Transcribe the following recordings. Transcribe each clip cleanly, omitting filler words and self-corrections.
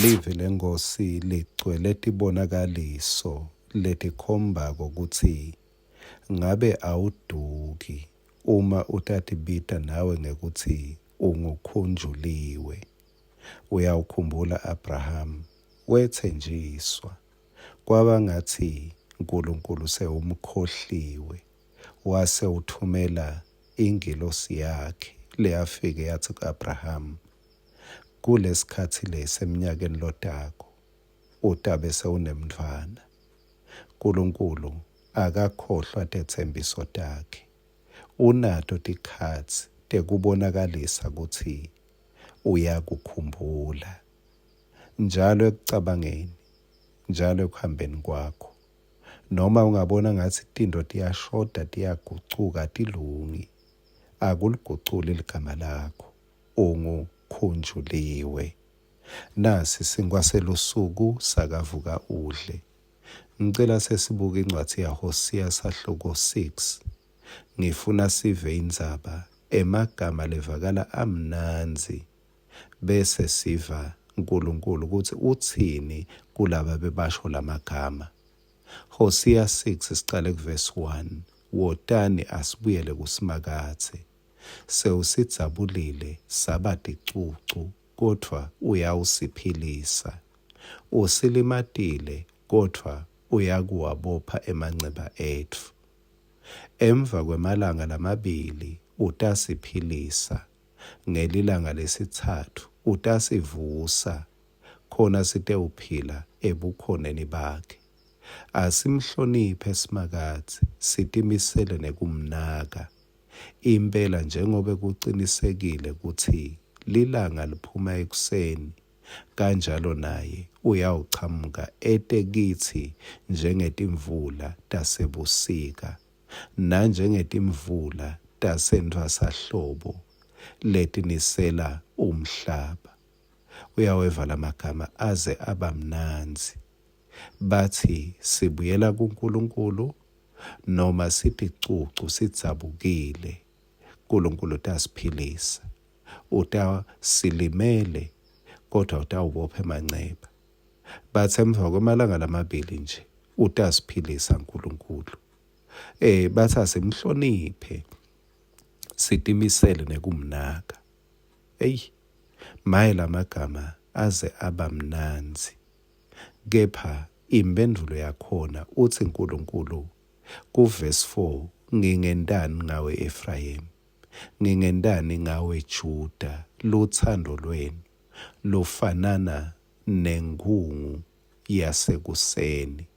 Livi leNkhosi ligcwele tibonakaliso letikhombako kutsi ngabe awuduki uma utatibita nawe ngekutsi ungukhunjuliwe. Uyawukhumbula Abraham wetsenjiswa, kwaba ngatsi Nkulunkulu sewumkhohliwe, wase utfumela ingilosi yakhe leyafike yatsi ku-Abraham, Kulesikhatsi lesi emnyakeni lotako utabe sewunemntfwana. Nkulunkulu akakhohlwa tetsembiso takhe. Unato tikhatsi tekubonakalisa kutsi uyakukhumbula. Njalo ekucabangeni, njalo ekuhambeni kwakho. Noma ungabona ngatsi tintfo tiyashoda, tiyagucuka, atilungi, akuliguculi ligama lakho. Ungukhunjuliwe. Nasi sinkhwa selusuku sakavuka udle. Ngicela sesibuke incwadzi yaHosiya sahluko 6. Ngifuna sive indzaba emagama levakala amnandzi bese siva Nkulunkulu kutsi utsini kulaba bebasho lamagama. Hosiya 6 sicale kuvesi 1. Wotani asibuyele kuSimakadze. Sewusidzabulile saba ticucu, kodvwa uyawusiphilisa. Usilimatile, kodvwa uyakuwabopha emanceba etfu. Emva kwemalanga lamabili utasiphilisa, ngelilanga lesitsatfu utasivusa, khona sitewuphila ebukhoneni bakhe. Asimhloniphe Simakadze, sitimisele nekumnaka. Impela njengobe kucinisekile kutsi lilanga liphuma ekuseni, kanjalo naye uyawuchamuka ete kitsi njengetimvula tasebusika, nanjengetimvula tasentfwasahlobo letinisela umhlaba. Uyaweva lamagama aze aba mnandzi. Batsi, Sibuyela kuNkulunkulu noma siticucu sidzabukile, Nkulunkulu utasiphilisa. Utasilimele kodvwa utawubopha emanceba. Batsi emva kwemalanga lamabili nje utasiphilisa Nkulunkulu. Eh batsi asimhloniphe sitimisele nekumnaka. Eyi maye lamagama aze aba mnandzi. Kepha imphendvulo yakhona utsi Nkulunkulu kuvesi 4 ngingentani ngawe Efrayimu? Ngingentani ngawe Juda? Lutsandvo lwenu lufanana nenkhungu yasekuseni,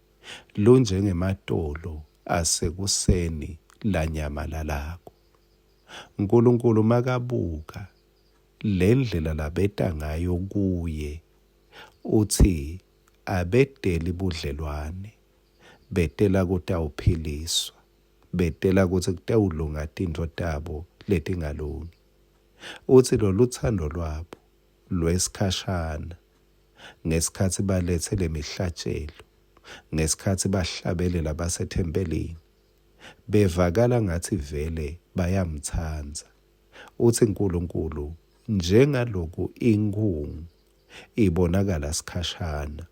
lunjengematolo asekuseni lanyamalalako. Nkulunkulu makabuka lendlela labeta ngayo kuye Utsi abedeli budlelwane, betela kutawuphiliswa, betela kutsi kutewulunga tintfo tabo letingalungi. Utsi lolutsandvo lwabo lwesikhashana ngesikhatsi baletse lemihlatjelo, ngesikhatsi bahlabelela basethempelini, bevakala ngatsi vele bayamtsandza. Utsi Nkulunkulu njengaloku inkhungu ibonakala sikhashana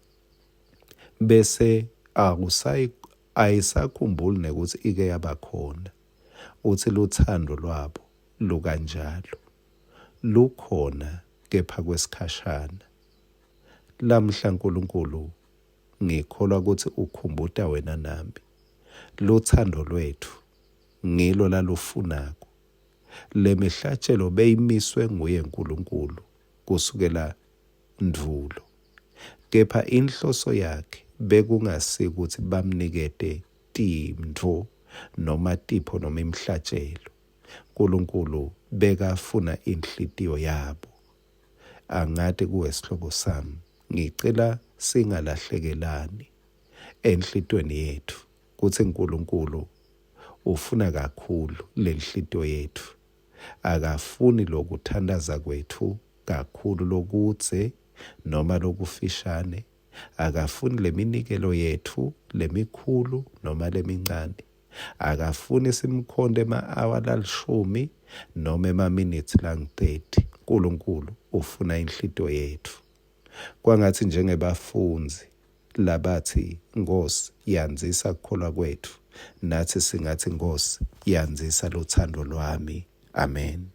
bese akusayi ayisakhumbuli nekutsi ike yaba khona. Utsi lutsandvo lwabo lukanjalo. Lukhona kepha kwesikhashana. Lamhla Nkulunkulu ngikholwa kutsi ukhumbuta wena nami. Lutsandvo lwetfu ngilo lalufunako. Lemihlatjelo beyimiswe nguye Nkulunkulu kusukela ndvulo. Kepha inhloso yakhe bekungasi kutsi bamnikete tintfo noma tipho noma imihlatjelo. Nkulunkulu bekafuna inhlitiyo yabo. Angati kuwe sihlobo sami, ngicela singalahlekelani enhlitiyweni yetfu kutsi Nkulunkulu ufuna kakhulu lenhlitiyo yetfu. Akafuni lokuthandaza kwetfu kakhulu lokudze noma lokufishane. Akafuni leminikelo yetfu lemikhulu noma lemincane. Akafuni simkhonte ema-awa lalishumi noma emaminithi langu-30. Nkulunkulu ufuna inhlitiyo yetfu. Kwangatsi njengebafundzi labatsi, Nkhosi, yandzisa kukholwa kwetfu, natsi singatsi, Nkhosi, yandzisa lutsandvo lwami. Amen.